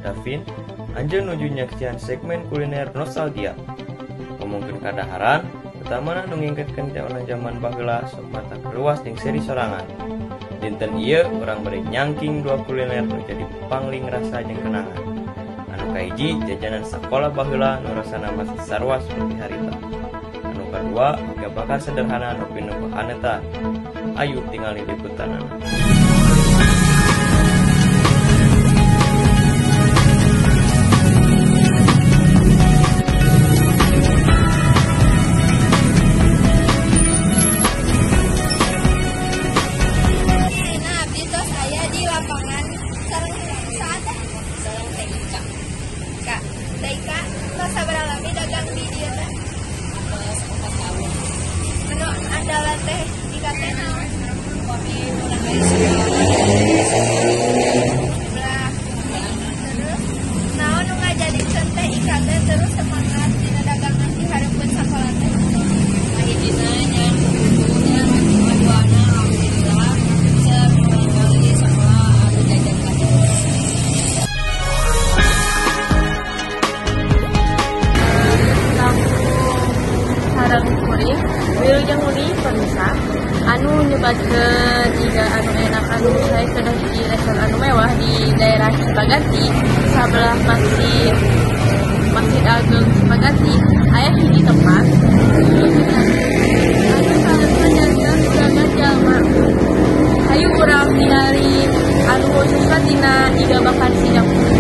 Davin, anjeun nuju nyaksian segmen kuliner nostalgia. Ngomongkeun kadaharan, utamana nu ngingketkeun jaman baheula sok matak ruas jeung seri sorangan. Dinten ieu urang bade nyangking dua kuliner nu jadi pangling rasa jeung kenangan. Anu kahiji jajanan sakola baheula nu rasana masih sarua seperti harita. Anu kadua iga bakar sederhana nu pinuh ku hanetan. Ayu tingali liputanana. Nah, abdi tos aya di lapangan sareng saha teh? Sareng Teh Ika. Kak, Teh Ika, tos sabaraha lami dagang di dieu teh? Tos 4 tahun. Menu andalan Teh Ika teh naon? Kopi murah air Sebelah. Terus naon nu ngajadikeun Teh Ika teh terus semangat dina dagangan di hareupeun sakola teh? Kahijina nya kudunya kaduana alhamdulillah bisa kali sekolah anu jajan kades. Sareng kuring wilujeng uni pemirsa anu nyebatkeun iga anu enak anu sae kedah hiji restoran anu mewah di daerah Cipaganti sabelah Masjid Agung Cipaganti aya hiji tempat anu sanesna janten dagang jalma. Hayu urang ningali anu khususna tina iga bakar si jangkung.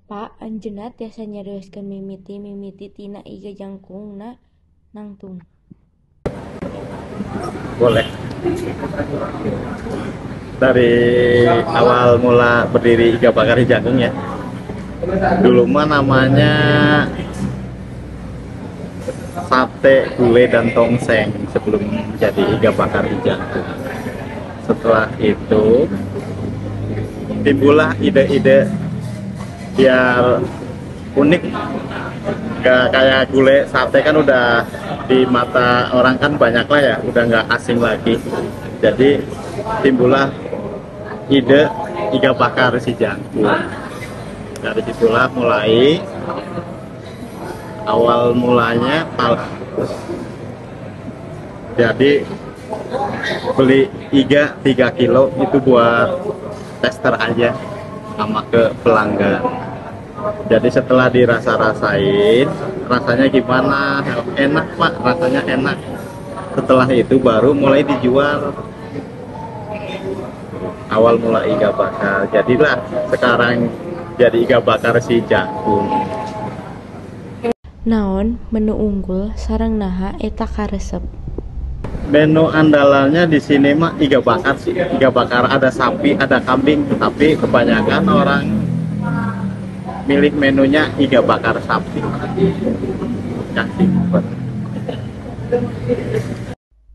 Pak, anjeunna tiasa nyarioskeun mimiti-mimiti tina iga jangkungna nangtung. Boleh. Dari awal mula berdiri iga bakar si jangkung ya. Dulu mah namanya sate gulai dan tongseng sebelum jadi iga bakar si jangkung. Setelah itu timbullah ide-ide biar unik, gak kayak gulai sate kan udah di mata orang kan banyak lah ya, udah nggak asing lagi. Jadi timbullah ide iga bakar si jangkung. Dari situlah mulai awal mulanya. Jadi beli iga 3 kilo itu buat tester aja sama ke pelanggan. Jadi setelah dirasa-rasain, rasanya gimana? Enak pak, rasanya enak. Setelah itu baru mulai dijual. Awal mula iga bakar. Jadilah sekarang jadi iga bakar si jangkung. Naon menu unggul sareng naha eta karesep? Menu andalannya di sini mah iga bakar sih. Iga bakar ada sapi, ada kambing, tapi kebanyakan orang milik menunya iga bakar sapi. Yang simpel.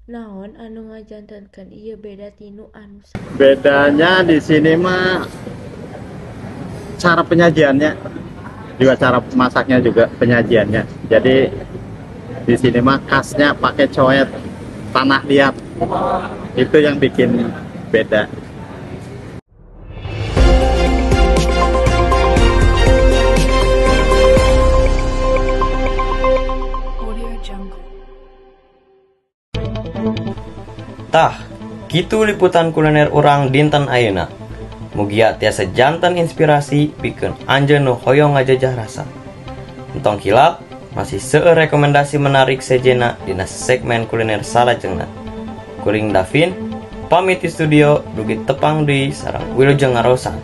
Naon anu ngajantenkeun ieu beda tinu anu Bedanya di sini mah cara penyajiannya, juga cara masaknya juga penyajiannya. Jadi di sini mah khasnya pakai coet tanah liat, itu yang bikin beda. Tah, kitu liputan kuliner urang dinten ayeuna. Mugia tiasa janten inspirasi pikeun anjeun nu hoyong ngajajah rasa. Entong hilap, masih seueur rekomendasi menarik sejenna dina segmen kuliner salajengna. Kuring Davin, pamit di studio, dugi tepang deui sareng wilujeng ngarosan.